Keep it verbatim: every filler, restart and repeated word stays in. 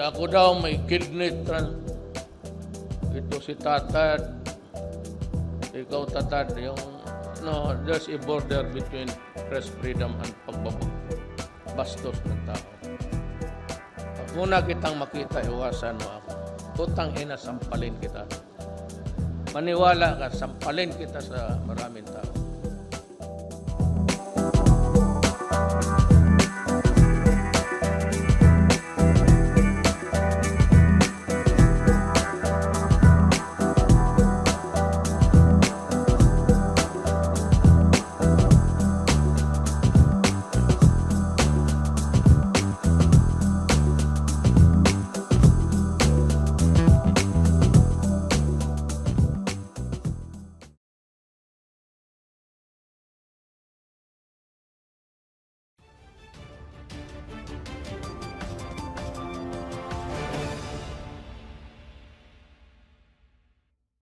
Ako daw may kidney trans-, ito si Tatad, ikaw Tatad, yung, no, there's a border between press freedom and pagbabastos ng tao. Pag una kitang makita, iwasan mo ako. Putang ina, sampalin kita. Maniwala ka, sampalin kita sa maraming tao.